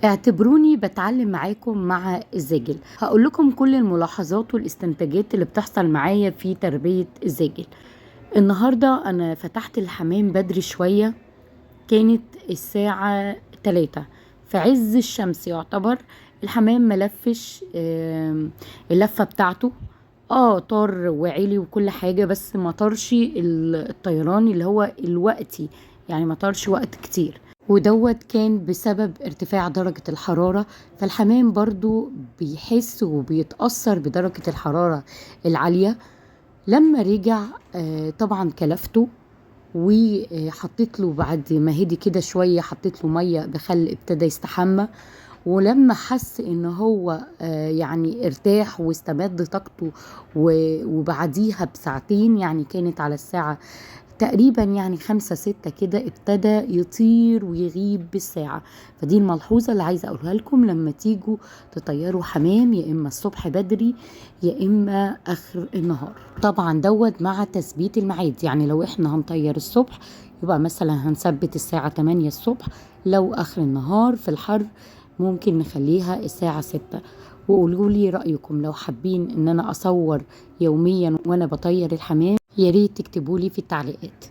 اعتبروني بتعلم معاكم مع الزاجل. هقول لكم كل الملاحظات والاستنتاجات اللي بتحصل معايا في تربية الزاجل. النهاردة انا فتحت الحمام بدري شوية، كانت الساعة 3 في عز الشمس، يعتبر الحمام ملفش اللفة بتاعته، طار وعلي وكل حاجة، بس ما طارش الطيران اللي هو الوقتي، يعني ما طارش وقت كتير، ودوت كان بسبب ارتفاع درجة الحرارة. فالحمام برضو بيحس وبيتأثر بدرجة الحرارة العالية. لما رجع طبعا كلفته وحطيت له بعد ما هدي كده شوية، حطيت له مية بخل، ابتدى يستحمى. ولما حس ان هو يعني ارتاح واستمد طاقته، وبعديها بساعتين، يعني كانت على الساعة تقريبا يعني 5 6 كده، ابتدى يطير ويغيب بالساعة. فدي الملحوظة اللي عايزة اقولها لكم لما تيجوا تطيروا حمام، يا اما الصبح بدري يا اما اخر النهار. طبعا دوت مع تثبيت الميعاد، يعني لو احنا هنطير الصبح يبقى مثلا هنثبت الساعة 8 الصبح، لو اخر النهار في الحر ممكن نخليها الساعة 6. وقولوا لي رأيكم، لو حابين ان انا اصور يوميا وانا بطير الحمام يا ريت تكتبوا لي في التعليقات.